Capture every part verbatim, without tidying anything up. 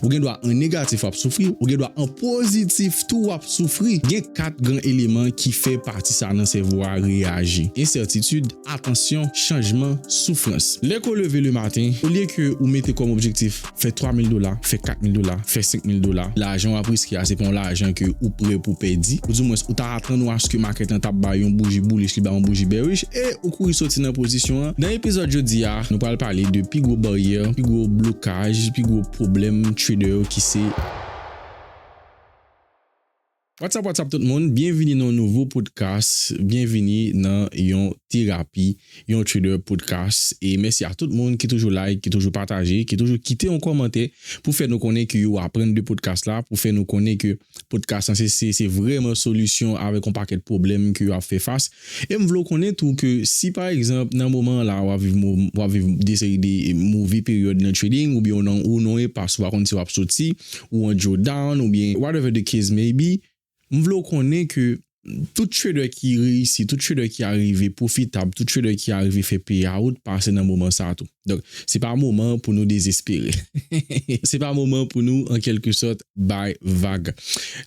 Ou gen dwa an negatif w ap soufri, ou gen dwa an pozitif tou w ap soufri. Gen kat gran eleman ki fè pati sa nan sèvo a reyaji: ensètitid, atansyon, chanjman, soufrans. Lè ke w leve lematen, olye ke ou mete kòm objektif fè twa mil dola, fè kat mil dola, fè senk mil dola, lajan w ap riske a, se pa yon lajan ke ou prè pou pèdi, oudimwens ou ta atann ou aske makèt lan t ap bay yon bouji bullish, li bay yon bouji bearish, e ou kouri soti nan pozisyon an. Nan epizòd jodi a, nou pral pale de pi gwo baryè, pi gwo blokaj, pi gwo pwoblèm trader yo ki se What's up, what's up tout moun? Byenvini nan yon nouvo podcast, byenvini nan yon terapi, yon trader podcast. E mèsi a tout moun ki toujou like, ki toujou pataje, ki toujou kite yon kòmantè pou fè nou konnen ke yo aprann de podcast la, pou fè nou konnen ke podcast lan se, se, se vrèman solisyon avèk yon pakèt pwoblèm ke yo ap fè fas. E m vle w konnen tou ke si pa egzanp nan moman an la w ap viv mo-, w ap viv de seri de move peryòd nan trading oubyen w nan, ou nan yon enpas, ou pa konn si w ap soti, ou an drawdown oubyen whatever the case may be, m vle w konnen ke tout trader ki reyisi, tout trader ki arive pwofitab, tout trader ki arive fè payout pase nan moman sa a tou. Donk, se pa moman pou nou dezespere. Se pa moman pou nou, an kèlke sòt, bay vag.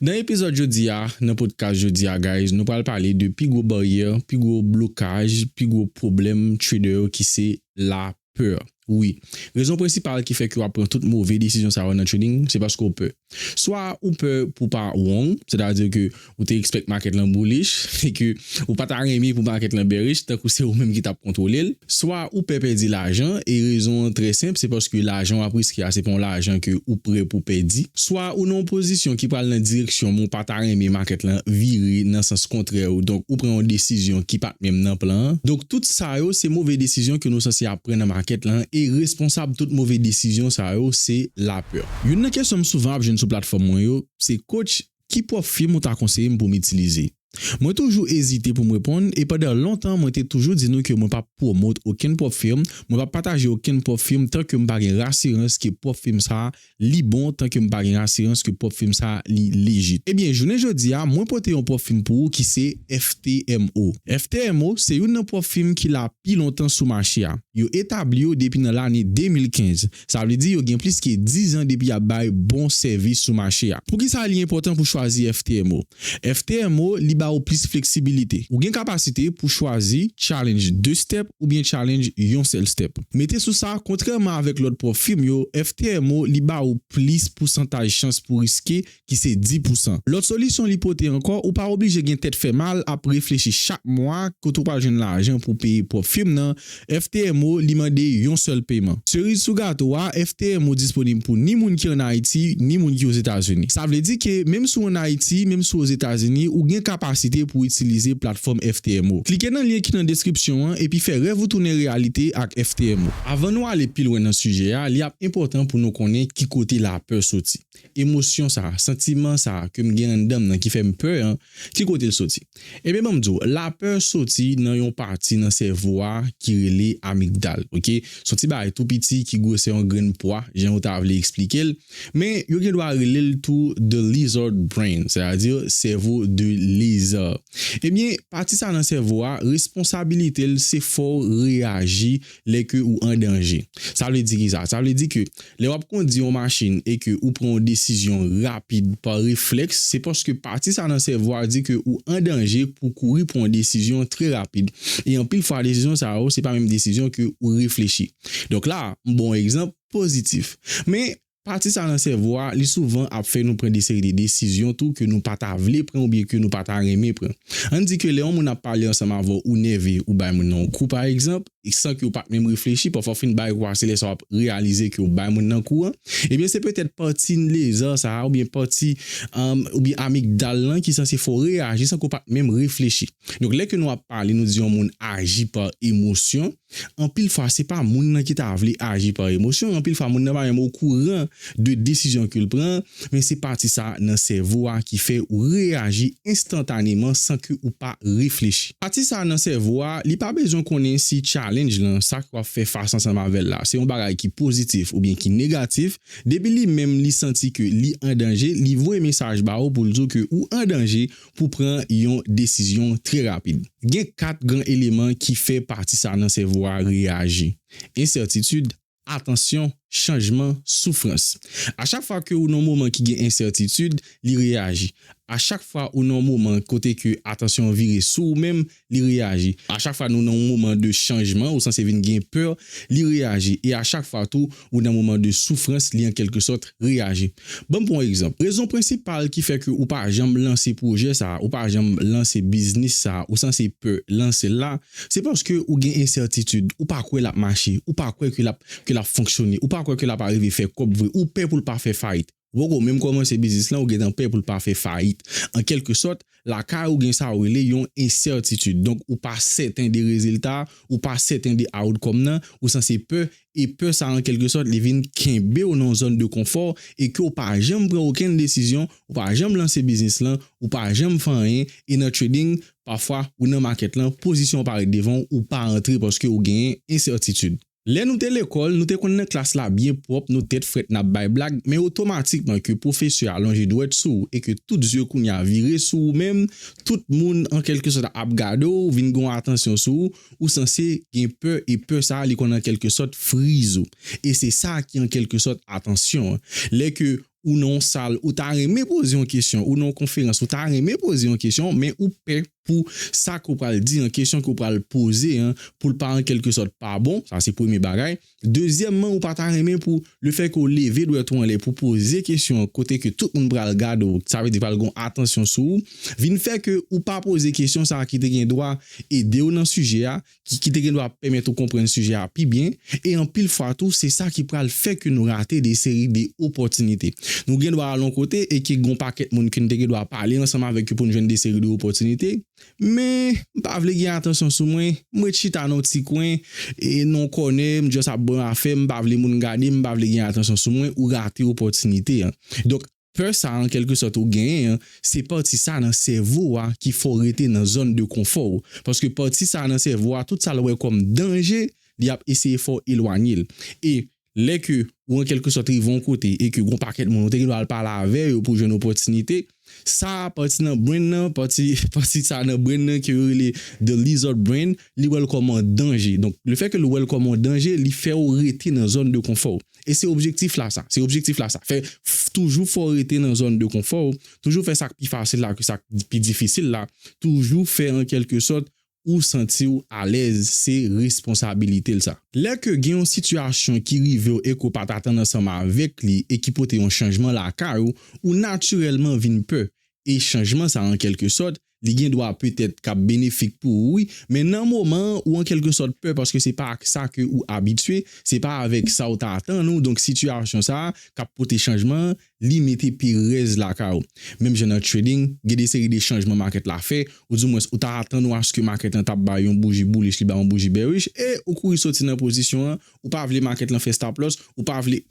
Nan epizòd jodi a, nan podcast jodi a, guys, nou pral pale de pi gwo baryè, pi gwo blokaj, pi gwo pwoblèm trader yo ki se lapè. Wi. Rezon prensipal ki fè ke w ap pran tout move desizyon sa yo nan trading, se paske w pè. Swa ou pè pou pa wrong, sètadi ke ou te expect makèt lan bullish, e ke ou pa ta renmen pou makèt lan bearish, tankou se ou menm ki t ap kontwole l. Swa ou pè pèdi lajan, e rezon an trè senp, se paske lajan w ap riske a, se pa yon lajan ke ou prè pou pèdi. Swa ou nan yon pozisyon ki pral nan direksyon, men w pa ta renmen makèt lan vire nan sans kontrè, donk ou pran yon desizyon ki pa t menm nan plan an. Donk tout sa yo, se move desizyon ke nou sanse ap pran nan makèt lan, e responsab tout move desizyon sa yo, se lapè. Youn nan kesyon m souvan ap jwenn sou platfòm mwen yo, se: "Coach, ki prop firm ou ta konseye m pou m itilize?" Mwen toujou ezite pou m reponn, e pandan lontan, mwen te toujou di nou ke mwen p ap pwomot okenn prop firm, mwen p ap pataje okenn prop firm tan ke m pa gen rasirans ke prop firm sa a li bon, tan ke m pa gen asirans ke prop firm sa a li legit. Ebyen, jounen jodi a, mwen pote yon prop firm pou ou ki se F T M O. F T M O se youn nan prop firm ki la pi lontan sou mache a. Yo etabli yo depi nan lane de mil kenz. Sa vle di yo gen plis ke diz an depi y ap bay bon sèvis sou mache a. Poukisa li enpòtan pou chwazi F T M O? F T M O, li ba ou plis fleksibilite. Ou gen kapasite pou chwazi challenge de step oubyen challenge yon sèl step. Mete sou sa, kontrèman avèk lòt prop firm yo, F T M O, li ba ou plis pousantaj chans pou riske, ki se dis pousan. Lòt solisyon li pote ankò, ou pa oblije gen tèt fè mal ap reflechi chak mwa kote w pral jwenn lajan pou peye prop firm nan. F T M O, li mande yon sèl peman. Seriz sou gato a, F T M O disponib pou ni moun ki ann Ayiti, ni moun ki Ozetazini. Sa vle di ke menm si w ann Ayiti, menm si w Ozetazini, ou gen kapasite pou w itilize platfòm F T M O. Klike nan lyen ki nan deskripsyon an epi fè rèv ou tounen reyalite ak F T M O. Avan nou ale pi lwen nan sijè a, li ap enpòtan pou nou konnen ki kote lapè soti. Emosyon sa a, santiman sa a ke m gen anndan m nan ki fè m pè an, ki kote l soti? Ebyen, ban m di w, lapè soti nan yon pati nan sèvo a ki rele amigdal, oke? Se yon ti bagay tou piti ki gwosè yon grenn pwa, jan yo ta vle eksplike l. Men, yo gen dwa rele l tou the lizard brain, sètadi sèvo de lizard. Ebyen, pati sa nan sèvo a, responsabilite l se fè w reyaji lè ke ou an danje. Sa vle di ki sa? Sa vle di ke lè w ap kondui yon machin e ke ou pran yon desizyon rapid pa reflèks, se paske pati sa nan sèvo a di ke ou an danje pou kouri pran yon desizyon trè rapid. E anpil fwa, desizyon sa yo, se pa menm desizyon ke ou reflechi. Donk la, m ba w yon egzanp pozitif. Men, pati sa nan sèvo a, li souvan ap fè nou pran de seri de desizyon tou ke nou pa ta vle pran oubyen ke nou pa ta renmen pran. Ann di ke lè yon moun ap pale ansanm avè w, ou nève, ou bay moun nan yon kou, pa egzanp, e san ke w pa t menm reflechi, pafwa w fin bay kou a, se lè sa w ap reyalize ke w bay moun nan kou an, ebyen, se petèt pati lizard sa a, oubyen pati, um, oubyen amigdal lan ki sanse fè w reyaji san ke w pa t menm reflechi. Donk, lè ke nou ap pale, nou di yon moun aji pa emosyon, anpil fwa, se pa moun nan ki ta vle aji pa emosyon, anpil fwa, moun nan pa menm okouran de desizyon ke l pran, men se pati sa nan sèvo a ki fè ou reyaji enstantaneman san ke ou pa reflechi. Pati sa nan sèvo a, li pa bezwen konnen si challenge lan, sa ke w ap fè fas ansanm avè l la, se yon bagay ki pozitif oubyen ki negatif, depi li menm li santi ke li an danje, li voye mesaj ba ou pou l di w ke ou an danje pou pran yon desizyon trè rapid. Gen kat gran eleman ki fè pati sa nan sèvo a reyaji: ensètitid, atansyon, chanjman, soufrans. A chak fwa ke ou nan yon moman ki gen ensètitid, li reyaji. A chak fwa ou nan yon moman kote ke atansyon an vire sou ou menm, li reyaji. A chak fwa nou nan yon moman de chanjman, ou sanse vin gen pè, li reyaji. E a chak fwa tou, ou nan moman de soufrans, li an kèlke sòt reyaji. Ban m pran yon egzanp. Rezon prensipal ki fè ke ou pa janm lanse pwojè sa a, ou pa janm lanse biznis sa a, ou sanse pè lanse l la, se paske ou gen ensètitid, ou pa kwè l ap mache, ou pa kwè ke l ap, ke l ap fonksyone, ou pa kwè ke l ap arive fè kòb vre, ou pè pou l pa fè fayit. Ou poko menm kòmanse biznis lan, ou gentan pè pou l pa fè fayit. An kèlke sòt, lakay ou gen sa ou rele yon ensètitid. Donk, ou pa sèten de rezilta, ou pa sèten de outcome nan, ou sanse pè, e pè sa an kèlke sòt, li vin kenbe w nan yon zòn de konfò, e ke w pa janm pran okenn desizyon, ou pa janm lanse biznis lan, ou pa janm fè anyen, e nan trading, pafwa, ou nan makèt lan, pozisyon an parèt devan w, ou pa antre paske ou genyen ensètitid. Lè nou te lekòl, nou te konn nan klas la byen pwòp, nou tèt frèt, n ap bay blag, men otomatikman ke pwofesè a lonje dwèt sou ou e ke tout zye kounye a vire sou ou menm, tout moun an kèlke sòt ap gade w, vin gen yon atansyon sou ou, ou sanse gen pè e pè sa a li konn an kèlke sòt friz ou. E se sa ki an kèlke sòt atansyon an. Lè ke ou nan yon sal, ou ta renmen poze yon kesyon, ou nan yon konferans, ou ta renmen poze yon kesyon, men ou pè pou sa ke w pral di an, kesyon ke w pral poze an, pou l pa an kèlke sòt pa bon, sa se premye bagay. Dezyèmman, ou pa ta renmen pou lefètke w leve dwèt ou anlè pou poze kesyon an kote ke tout moun pral gade w, sa vle di pral gen yon atansyon sou ou, vin fè ke ou pa poze kesyon sa a ki te gen dwa ede w nan sijè a, ki, ki te gen dwa pèmèt ou konprann sijè a pi byen, e anpil fwa tou, se sa ki pral fè ke nou rate de seri de opòtinite. Nou gen dwa al yon kote e ke gen yon pakèt moun ke n te gen dwa pale ansanm avèk yo pou n jwenn de seri de opòtinite, men m pa vle gen atansyon sou mwen, m ret chita nan yon ti kwen, e nan yon kònè, m just ap bwè afè m, m pa vle moun gade m, m pa vle gen atansyon sou mwen, ou rate opòtinite an. Donk, pè sa a, an kèlke sòt, ou genyen an, se pati sa a nan sèvo a ki fè w rete nan zòn de konfò w. Paske pati sa a nan sèvo a, tout sa l wè kòm danje, li ap eseye fè w elwanye l. E lè ke ou an kèlke sòt rive yon kote e ke gon pakèt moun, ou te gen dwa al pale avè yo pou jwenn opòtinite, sa a pati nan brain nan, pati, pati sa a nan brain nan ke yo rele the lizard brain, li wè l kòm yon danje. Donk, lefètke l wè l kòm yon danje, li fè w rete nan zòn de konfò w. E se objektif la sa. Se objektif la sa. Fè, f-, toujou fè w rete nan zòn de konfò w. Toujou fè sa k pi fasil la ke sa k pi difisil la. Toujou fè an kèlke sòt ou santi w alèz, se responsabilite l sa. Lè ke gen yon sitiyasyon ki rive w e ke w pa t atann ansanm avèk li e ki pote yon chanjman lakay ou, ou natirèlman vin pè. E chanjman sa, an kèlke sòt, li gen dwa petèt k ap benefik pou ou, wi, men nan moman an, ou an kèlke sòt pè paske se pa ak sa ke ou abitye, se pa avèk sa ou ta atann ou, donk sitiyasyon sa a k ap pote chanjman an, li mete perèz lakay ou. Menm jan nan trading, gen de seri de chanjman makèt la fè, ou dimwens ou ta atann ou aske makèt lan t ap bay yon bouji bullish, li bay yon bouji bearish, e ou kouri soti nan pozisyon an, ou pa vle makèt lan fè stop loss, ou pa vle,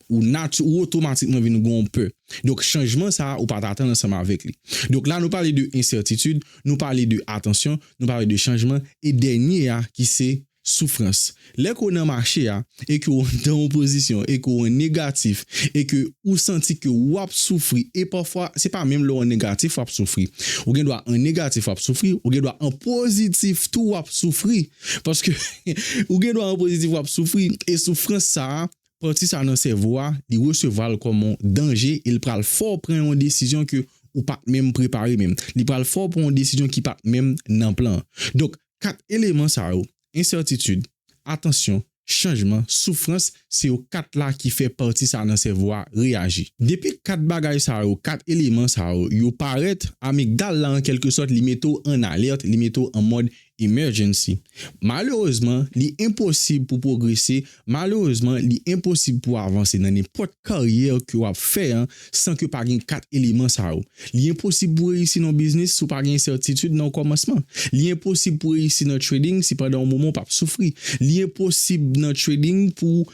ou nati-, ou otomatikman vin gen yon pè. Donk, chanjman sa a, ou pa t atann ansanm avèk li. Donk, la, nou pale de ensètitid, nou pale de atansyon, nou pale de chanjman, e dènye a, ki se soufrans. Lè ke w nan mache a, e ke w nan yon pozisyon, e ke w an negatif, e ke ou santi ke w ap soufri, e pafwa, se pa menm lè w an negatif w ap soufri. Ou gen dwa an negatif w ap soufri, ou gen dwa an pozitif tou w ap soufri. Paske ou gen dwa an pozitif w ap soufri, e soufrans sa a, pati sa nan sèvo a, li resevwa l kòm yon danje e l pral fè w pran yon desizyon ke ou pa t menm prepare menm. Li pral fè w pran yon desizyon ki pa t menm nan plan an. Donk, kat eleman sa yo, ensètitid, atansyon, chanjman, soufrans, se yo kat la ki fè pati sa nan sèvo a reyaji. Depi kat bagay sa yo, kat eleman sa yo, yo parèt, amigdal la, an kèlke sòt, li mete w an alèt, li mete w an mòd emergency. Malerezman, li enposib pou pwogrese, malerezman, li enposib pou avanse nan nenpòt karyè ke w ap fè an san ke pa gen kat eleman sa yo. Li enposib pou reyisi nan yon biznis si w pa gen ensètitid nan yon kòmansman. Li enposib pou reyisi nan trading si pandan yon moman w p ap soufri. Li enposib nan trading pou,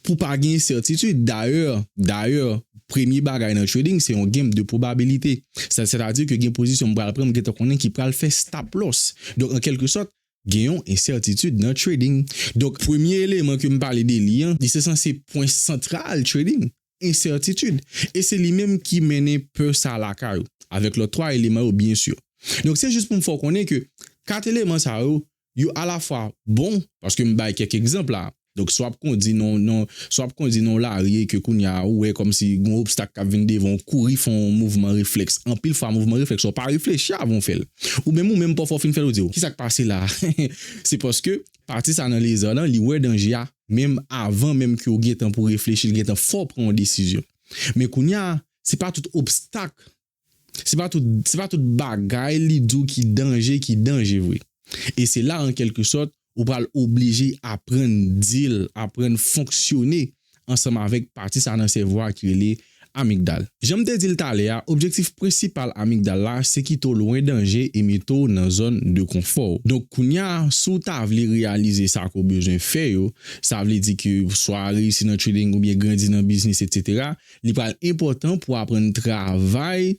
pou pa gen ensètitid. Dayè, dayè, premye bagay nan trading, se yon game de probabilité. Sa, sètadi ke gen pozisyon m pral pran, m gentan konnen ki pral fè stop loss. Donk, an kèlke sòt, gen yon ensètitid nan trading. Donk, premye eleman ke m pale de li an, li se sanse pwen santral trading, ensètitid. E se li menm ki mennen pè sa lakay ou, avèk lòt twa eleman yo, byen si. Donk, se jis pou m fè w konnen ke kat eleman sa yo, yo alafwa bon, paske m bay kèk egzanp la, Donk, si w ap kondi nan, nan, si w ap kondi nan yon lari e ke kounye a ou wè kòmsi gen yon obstak k ap vin devan w, kouri fè yon mouvman reflèks. Anpil fwa, mouvman reflèks, ou pa reflechi avan w fè l. Ou menm, ou menm, pafwa w fin fè l, ou di, "Kisa k pase la a?" Se paske pati sa nan lezad lan, li wè danje a, menm avan menm ke w gentan pou reflechi, l gentan fè w pran yon desizyon. Men kounye a, se pa tout obstak, se pa tout, se pa tout bagay li di w ki danje, ki danje vre. E se la, an kèlke sòt, ou pral oblije aprann deal, aprann fonksyone ansanm avèk pati sa nan sèvo a ki rele amigdal. Jan m te di l talè a, objektif prensipal amigdal la, se kite w lwen danje e mete w nan zòn de konfò w. Donk, kounye a, si w ta vle reyalize sa ke w bezwen fè yo, sa vle di ke swa reyisi nan trading oubyen grandi nan biznis, etsetera, li pral enpòtan pou w aprann travay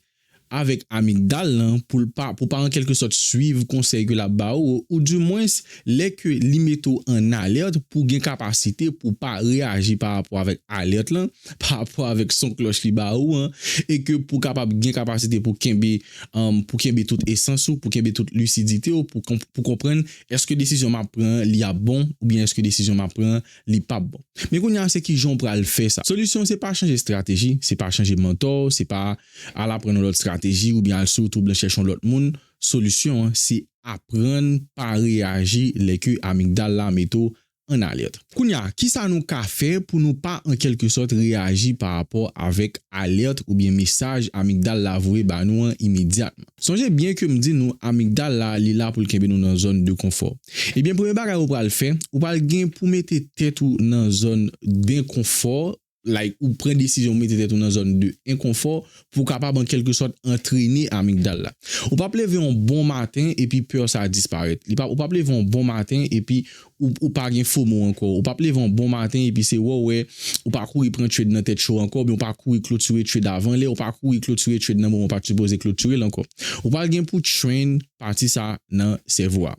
avèk amigdal lan pou l pa, pou pa an kèlke sòt swiv konsèy ke l ap ba ou, oudimwens lè ke li mete w an alèt pou w gen kapasite pou w pa reyaji pa rapò avèk alèt lan, pa rapò avèk son klòch li ba ou an, e ke pou w kapab gen kapasite pou kenbe, um, pou kenbe tout esans ou, pou kenbe tout lisidite ou, pou, pou konprann èske desizyon m ap pran an, li ap bon, oubyen èske desizyon m ap pran an, li p ap bon. Men kounye a, se kijan w pral fè sa. Solisyon, se pa chanje estrateji, se pa chanje mantò, se pa al aprann yon lòt estrateji oubyen al sou YouTube lan chèche yon lòt moun. Solisyon an, se aprann pa reyaji lè ke amigdal la mete w an alèt. Kounye a, kisa nou ka fè pou nou pa an kèlke sòt reyaji pa rapò avèk alèt oubyen mesaj amigdal la voye ba nou an imedyatman? Sonje byen ke m di nou amigdal la, li la pou l kenbe nou nan zòn de konfò. Ebyen, premye bagay ou pral fè, ou pral gen pou mete tèt ou nan zòn denkonfò, like, ou pran desizyon ou mete tèt ou nan zòn de enkonfò pou w kapab an kèlke sòt antrene amigdal la. Ou p ap leve yon bon maten epi pè sa disparèt. Li p ap, ou p ap leve yon bon maten epi ou, ou pa gen fomo ankò. Ou p ap leve yon bon maten epi se wè w wè ou pa kouri pran trade nan tèt cho ankò, oubyen ou pa kouri klotire trade avan lè, ou pa kouri klotire trade nan moman ou pa t sipoze klotire l ankò. Ou pral gen pou train pati sa nan sèvo a.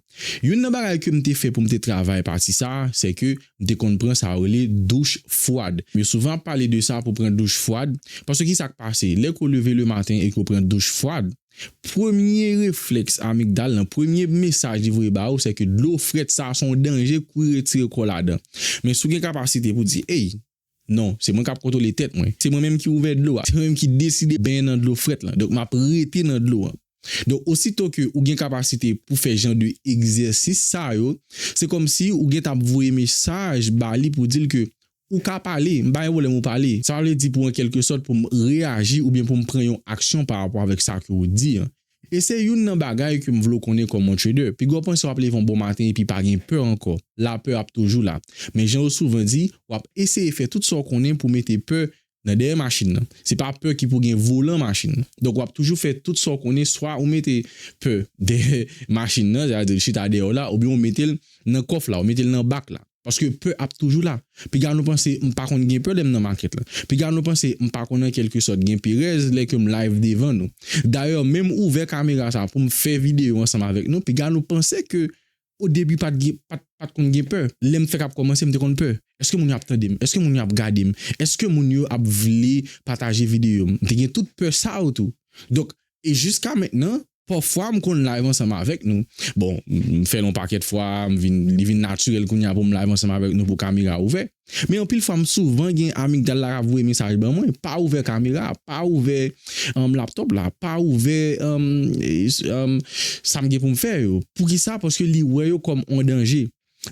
Youn nan bagay ke m te fè pou m te travay pati sa, se ke m te konn pran sa yo rele douch fwad. Yo souvan ap pale de sa pou pran douch fwad, paske kisa k pase? Lè ke w leve lematen e ke w pran douch fwad, premye reflèks amigdal lan, premye mesaj li voye ba ou, se ke dlo frèt sa a se yon danje, kouri retire kò w ladan. Men si w gen kapasite pou di, "Ey, non, se mwen k ap kontwole tèt mwen. Se mwen menm ki ouvè dlo a. Se mwen menm ki deside benyen nan dlo frèt lan. Donk, m ap rete nan dlo an." Donk, osito ke ou gen kapasite pou fè jan de egzèsis sa yo, se kòmsi ou gentan ap voye mesaj ba li pou di l ke ou ka pale, m pa gen pwoblèm ou pale. Sa vle di pou an kèlke sòt pou m reyaji oubyen pou m pran yon aksyon pa rapò avèk sa ke ou di an. E se youn nan bagay ke m vle w konnen kòm yon trader. Piga w panse w ap leve yon bon maten epi pa gen pè ankò. Lapè ap toujou la. Men jan yo souvan di, w ap eseye fè tout sa w konnen pou mete pè nan dèyè machin nan. Se pa pè ki pou gen volan machin nan. Donk, w ap toujou fè tout sa w konnen, swa ou mete pè dèyè machin nan, sètadi l chita dèyè w la, oubyen ou mete l nan kòf la, ou mete l nan bak la. Paske pè ap toujou la. Piga nou panse m pa konn gen pè lè m nan makèt la. Piga nou panse m pa konn an kèlke sòt gen perèz lè ke m live devan nou. Dayè, menm ouvè kamera sa pou m fè videyo ansanm avèk nou, piga nou panse ke o debi pa t gen, pa t, pa t konn gen pè. Lè m fèk ap kòmanse, m te konn pè. Èske moun yo ap tande m? Èske moun yo ap gade m? Èske moun yo ap vle pataje videyo m? M te gen tout pè sa yo tou. Donk, e jiska mentnan, pafwa m konn live ansanm avèk nou. Bon, m fè l yon pakèt fwa, m vin, li vin natirèl kounye a pou m live ansanm avèk nou pou kamera ouvè. Men anpil fwa, m souvan gen amigdal la k ap voye mesaj ban mwen, pa ouvè kamera, pa ouvè, um, laptop la, pa ouvè, um, e, um, sa m gen pou m fè yo. Poukisa? Paske li wè yo kòm yon danje.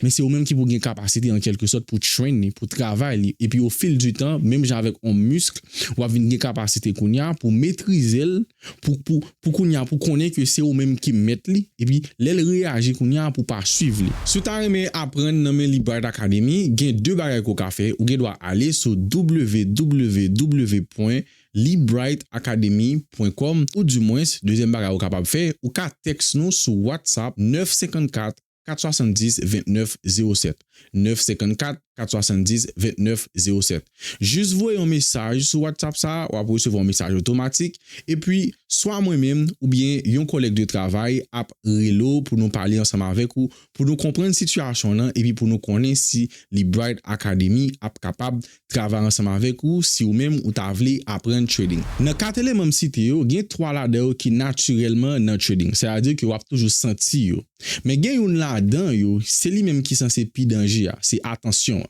Men se ou menm ki pou gen kapasite, an kèlke sòt, pou train li, pou travay li. Epi, au fil du temps, menm jan avèk yon misk, w ap vin gen kapasite kounye a pou metrize l, pou, pou, pou kounye a, pou konnen ke se ou menm ki mèt li, epi lè l reyaji kounye a, pou pa swiv li. Si w ta renmen aprann nan men Libright Academy, gen de bagay ke w ka fè. Ou gen dwa ale sou w w w pwen libright academy pwen com, oudimwens, dezyèm bagay ou kapab fè, ou ka tèks nou sou WhatsApp nèf senkannkat, kat swasanndis, vennèf zewo sèt. Nèf senkannkat, kat swasanndis, vennèf zewo sèt. Jis voye yon mesaj sou WhatsApp sa a, w ap resevwa yon mesaj otomatik, epi swa mwen menm oubyen yon kòlèg de travay ap rele w pou nou pale ansanm avèk ou, pou nou konprann sitiyasyon w lan, epi pou nou konnen si Libright Academy ap kapab travay ansanm avèk ou si ou menm ou ta vle aprann trading. Nan kat eleman m site yo, gen twa ladan yo ki natirèlman nan trading, sètadi ke w ap toujou santi yo. Men gen youn ladan yo, se li menm ki sanse pi danje a, se atansyon.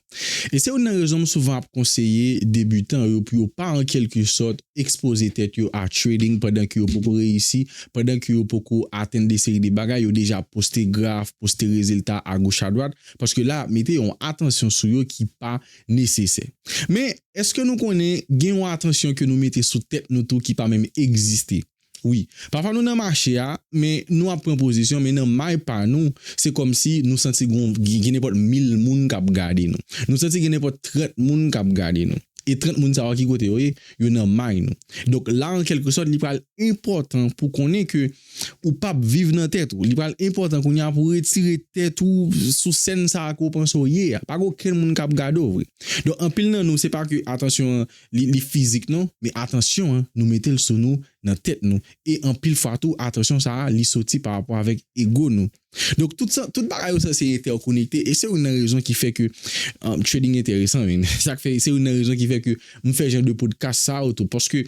E se youn nan rezon m souvan ap konseye debitan yo pou yo pa an kèlke sòt ekspoze tèt yo a trading pandan ke yo poko reyisi, pandan ke yo poko atenn de seri de bagay, yo deja poste graf, poste rezilta agoch adwat, paske la ap mete yon atansyon sou yo ki pa nesesè. Men, èske nou konnen gen yon atansyon ke nou mete sou tèt nou tou ki pa menm egziste? Wi, pafwa nou nan mache a, men nou ap pran pozisyon, men nan may pa nou, se kòmsi nou santi gen, gen nenpòt mil moun k ap gade nou. Nou santi gen nenpòt trant moun k ap gade nou. E trant moun sa yo ki kote yo ye? Yo nan may nou. Donk la, an kèlke sòt, li pral enpòtan pou konnen ke ou p ap viv nan tèt ou. Li pral enpòtan kounye a pou retire tèt ou sou sèn sa a ke w panse w ye a. Pa gen okenn moun k ap gade w vre. Donk, anpil nan nou, se pa ke atansyon an, li, li fizik non, men atansyon an, nou mete l sou nou, nan tèt nou. E anpil fwa tou, atansyon sa a, li soti pa rapò avèk ego nou. Donk, tout sa, tout bagay yo sanse entèkonekte, e se youn nan rezon ki fè ke um, trading enteresan, men. Sa k fè, se youn nan rezon ki fè ke m fè jan de podcast sa yo tou, paske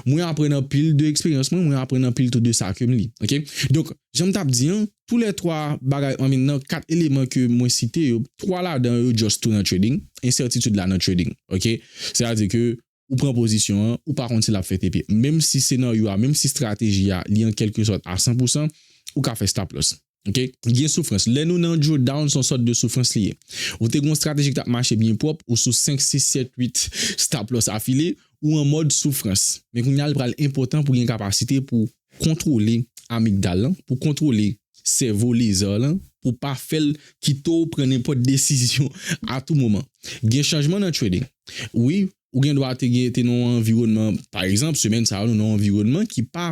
mwen aprann anpil de eksperyans mwen, mwen aprann anpil tou de sa ke m li. Ok? Donk, jan m t ap di an, tou lè twa bagay, I mean, nan kat eleman ke mwen site yo, twa ladan yo just tou nan trading, ensètitid la nan trading. Ok? Sètadi ke ou pran pozisyon an, ou pa konn si l ap fèt epi. Menm si senaryo a, menm si estrateji a, li an kèlke sòt a san pou san, ou ka fè stop loss. Ok? Gen soufrans. Lè nou nan drawdown, se yon sòt de soufrans li ye. Ou te gen yon estrateji ki t ap mache byen pwòp, ou sou senk, sis, sèt, uit stop loss afile, ou an mòd soufrans. Men kounye a, li pral enpòtan pou gen kapasite pou kontwole amigdal lan, pou kontwole sèvo leza lan, pou pa fè l kite w pran nenpòt desizyon a tou moman. Gen chanjman nan trading. Wi, ou gen dwa te gen, te nan yon anviwònman, pa egzanp, semèn sa a, nou nan yon anviwònman ki pa,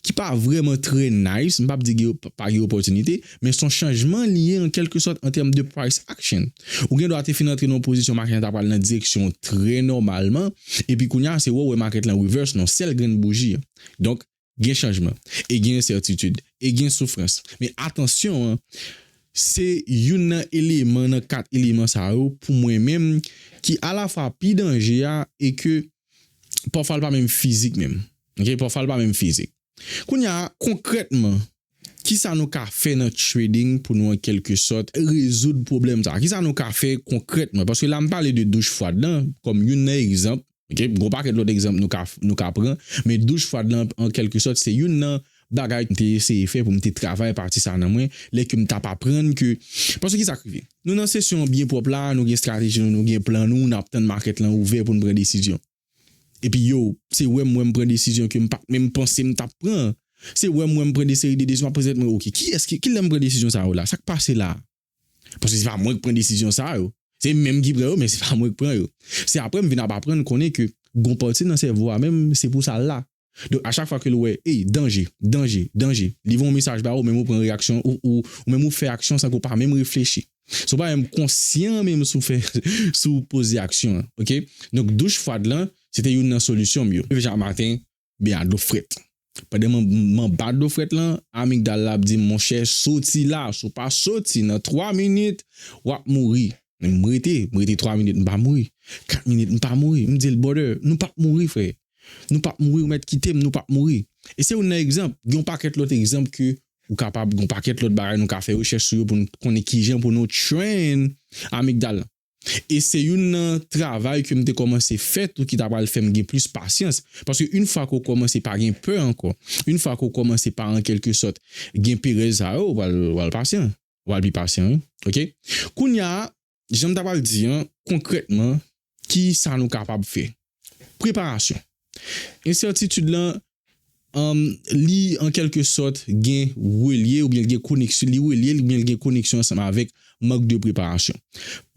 ki pa vrèman trè nice, m p ap di gen, pa gen opòtinite, men se yon chanjman li ye an kèlke sòt an tèm de price action. Ou gen dwa te fin antre nan yon pozisyon makèt lan ta pral nan direksyon trè nòmalman, epi kounye a, se wè w wè makèt lan reverse nan sèl grenn bouji an. Donk, gen chanjman, e gen ensètitid, e gen soufrans. Men atansyon an, se youn nan eleman, nan kat eleman sa yo, pou mwen menm, ki alafwa pi danje a, e ke pafwa l pa menm fizik menm. Ok? Pafwa l pa menm fizik. Kounye a, konkrètman, kisa nou ka fè nan trading pou nou, an kèlke sòt, rezoud pwoblèm sa a? Kisa nou ka fè konkrètman? Paske la, m pale de douch fwad lan kòm youn nan egzanp. Ok? Gon pakèt lòt egzanp nou ka, nou ka pran, men douch fwad lan, an kèlke sòt, se youn nan bagay m te eseye fè pou m te travay pati sa nan mwen, lè ke m t ap aprann ke, paske kisa k rive? Nou nan sesyon an byen pwòp la, nou gen estrateji nou, nou gen plan nou, n ap tann makèt lan ouvè pou n pran desizyon. Epi yo, se wè m wè m pran desizyon ke m pa t menm panse m t ap pran. Se wè m wè m pran de seri de desizyon, m ap poze tèt mwen, ok, kiyès ki, kilè m pran desizyon sa yo la? Sa k pase la? Paske se pa mwen k pran desizyon sa yo. Se menm ki pran yo, men se pa mwen k pran yo. Se apre m vin ap aprann konnen ke gon pati nan sèvo a menm, se pou sa l la. Donk, a chak fwa ke l wè, ey, danje, danje, danje, li voye yon mesaj ba ou, menm ou pran reyaksyon, ou, ou, ou menm ou fè aksyon san ke w pa menm reflechi. San w pa menm konsyan menm si w fè, si w poze aksyon an, ok? Donk, douch fwad lan, se te youn nan solisyon m yo. Leve chak maten, byen a dlo frèt. Pandan m, m anba dlo frèt lan, amigdal la ap di m, monchè, soti la, si w pa soti nan twa minit, w ap mouri. Men m rete, m rete twa minit, m pa mouri. Kat minit, m pa mouri. M di l, brother, nou p ap mouri, frè. Nou p ap mouri, ou mèt kite m, nou p ap mouri. E se youn nan egzanp, gen yon pakèt lòt egzanp ke ou kapab, gen yon pakèt lòt bagay nou ka fè rechèch sou yo pou n konnen kijan pou nou train amigdal lan. E se youn nan travay ke m te kòmanse fè tou ki ta pral fè m gen plis pasyans. Paske yon fwa ke w kòmanse pa gen pè ankò, yon fwa ke w kòmanse pa an kèlke sòt gen perèz sa yo, w pral, w pral pasyan. W pral pi pasyan, wi. Ok? Kounye a, jan m ta pral di an, konkrètman, ki sa nou kapab fè? Preparasyon. Ensètitid lan, um, li, an kèlke sòt, gen relye oubyen l gen koneksyon, li relye l oubyen l gen koneksyon ansanm avèk mank de preparasyon.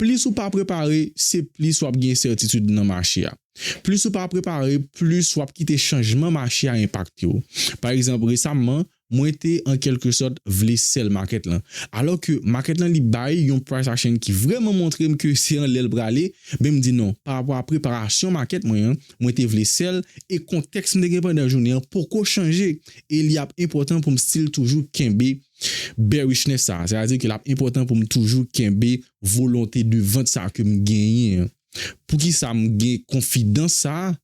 Plis ou pa prepare, se plis w ap gen ensètitid nan mache a. Plis ou pa prepare, plis w ap kite chanjman mache a enpakte w. Pa egzanp, resamman, mwen te an kèlke sòt vle sell makèt lan. Alò ke makèt lan li bay yon price action ki vrèman montre m ke se anlè l prale, men m di non, pa rapò a preparasyon makèt mwen an, mwen te vle sell e kontèks m te gen pandan jounen an poko chanje e li ap enpòtan pou m still toujou kenbe bearishness sa a. Sètadi ke l ap enpòtan pou m toujou kenbe volonte de vant sa a ke m genyen an. Poukisa m gen konfidans sa a?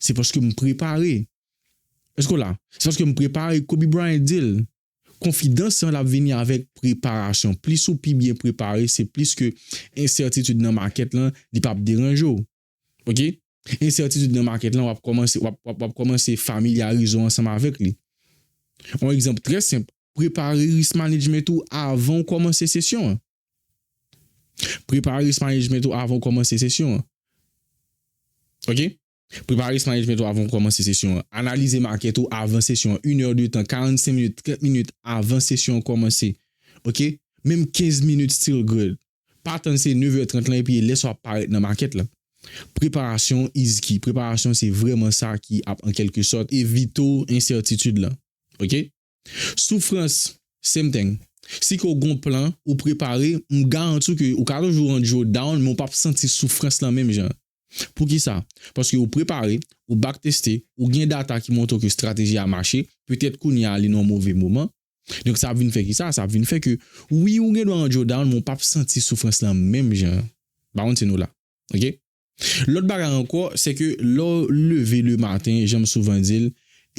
Se paske m prepare. Èske w la? Se paske m prepare. Kobe Bryant di l, Konfidans lan l ap vini avèk preparasyon. Plis ou pi byen prepare, se plis ke ensètitid nan makèt lan, li p ap deranje w. Oke? Ensètitid nan makèt lan, w ap kòmanse, w ap, w ap, w ap kòmanse familyarize w ansanm avèk li. Yon egzanp trè senp, prepare risk management ou avan w kòmanse sesyon an. Prepare risk management ou avan w kòmanse sesyon an. Oke? Prepare risk management ou avan w kòmanse sesyon an. Analize makèt ou avan sesyon an. Inè de tan, karannsenk minit, trant minit avan sesyon an kòmanse. Oke? Menm kenz minit still good. Pa tann se nevè trant lan epi e lè sa w ap parèt nan makèt lan. Preparasyon is key. Preparasyon se vrèman sa ki ap, an kèlke sòt, evite w ensètitid lan. Oke? Soufrans, same thing. Si ke w gon plan, ou prepare, m garanti w ke ou ka toujou rann yo down, men w p ap santi soufrans lan menm jan. Poukisa? Paske ou prepare, ou backteste, ou gen data ki montre w ke estrateji a mache, petèt kounye a li nan yon move moman. Donk sa ap vin fè kisa? Sa ap vin fè ke wi, ou gen dwa rann yo down, men w p ap santi soufrans lan menm jan. Ba yon ti nou la. Oke? Lòt bagay ankò, se ke lè w leve le maten, jan m souvan di l,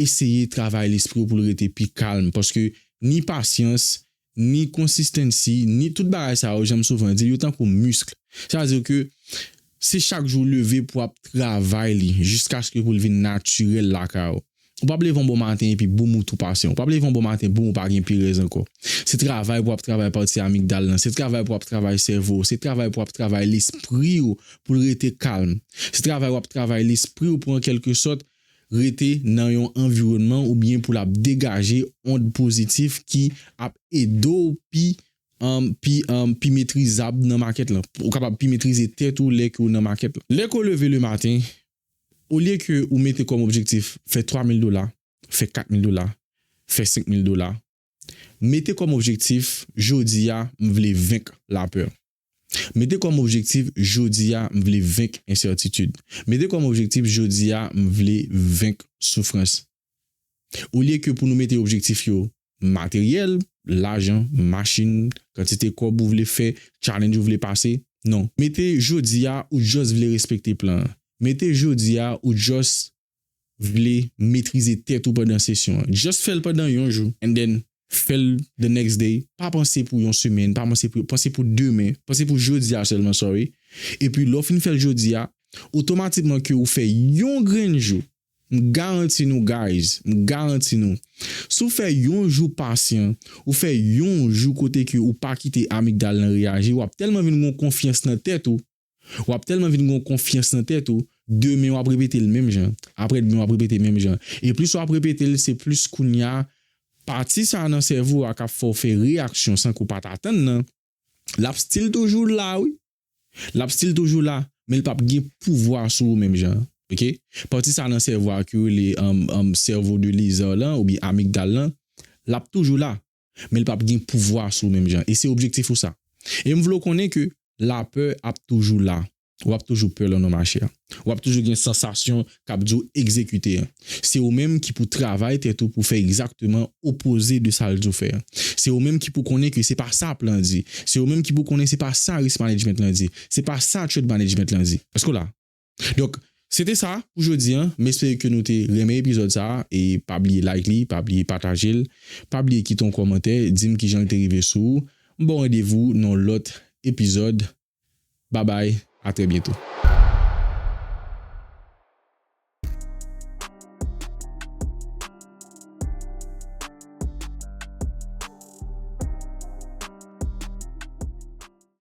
eseye travay lespri w pou l rete pi kalm, paske ni pasyans, ni consistency, ni tout bagay sa yo, jan m souvan di l, yo tankou misk. Sa vle di ke se chak jou w leve pou w ap travay li, jiskaske pou l vin natirèl lakay ou. Ou p ap leve yon bon maten epi boum ou tou pase. Ou p ap leve yon bon maten boum ou pa gen perèz ankò. Se travay pou w ap travay pati amigdal lan. Se travay pou w ap travay sèvo w. Se travay pou w ap travay lespri w pou l rete kalm. Se travay w ap travay lespri w pou an kèlke sòt rete nan yon anviwònman oubyen pou l ap degaje ond pozitif ki ap ede w pi, um, pi, um, pi metrizab nan makèt lan. Ou kapab pi metrize tèt ou lè ke w nan makèt lan. Lè ke w leve le maten, olye ke ou mete kòm objektif fè twa mil dola, fè kat mil dola, fè senk mil dola, mete kòm objektif, jodi a, m vle venk lapè. Mete kòm objektif, jodi a, m vle venk ensètitid. Mete kòm objektif, jodi a, m vle venk soufrans. Olye ke pou nou mete objektif yo materyèl, lajan, machin, kantite kòb ou vle fè, challenge ou vle pase, non. Mete jodi a, ou just vle respekte plan an. Mete jodi a, ou just vle metrize tèt ou pandan sesyon an. Just fè l pandan yon jou, and then fè l the next day. Pa panse pou yon semèn, pa panse pou, panse pou demen, panse pou jodi a sèlman, sorry. Epi lè w fin fè l jodi a, otomatikman ke ou fè yon grenn jou, m garanti nou, guys, m garanti nou, si w fè yon jou pasyan, ou fè yon jou kote ke ou pa kite amigdal lan reyaji, w ap tèlman vin gon konfyans nan tèt ou, w ap tèlman vin gon konfyans nan tèt ou, demen w ap repete l menm jan, aprè demen w ap repete menm jan. E plis w ap repete l, se plis kounye a, pati sa nan sèvo a k ap fè w fè reyaksyon san ke w pa t atann nan, l ap still toujou la, wi. L ap still toujou la, men l p ap gen pouvwa sou ou menm jan. Oke? Pati sa nan sèvo a ki rele, um, um, cerveau de lézard lan, oubyen amigdal lan, l ap toujou la, men l p ap gen pouvwa sou ou menm jan. E se objektif ou sa. E m vle w konnen ke lapè ap toujou la. W ap toujou pè lè w nan mache a. W ap toujou gen sansasyon k ap di w egzekite an. Se ou menm ki pou travay tèt ou pou fè egzakteman opoze de sa l di w fè an. Se ou menm ki pou konnen ke se pa sa plan di. Se ou menm ki pou konnen se pa sa risk management lan di. Se pa sa trade management lan di. Èske w la? Donk, se te sa pou jodi a. M espere ke nou te renmen epizòd sa a. E pa bliye like li, pa bliye pataje l, pa bliye kite yon kòmantè, di m kijan l te rive sou ou. M ba w randevou nan yon lòt epizòd. Babay, a trè byento.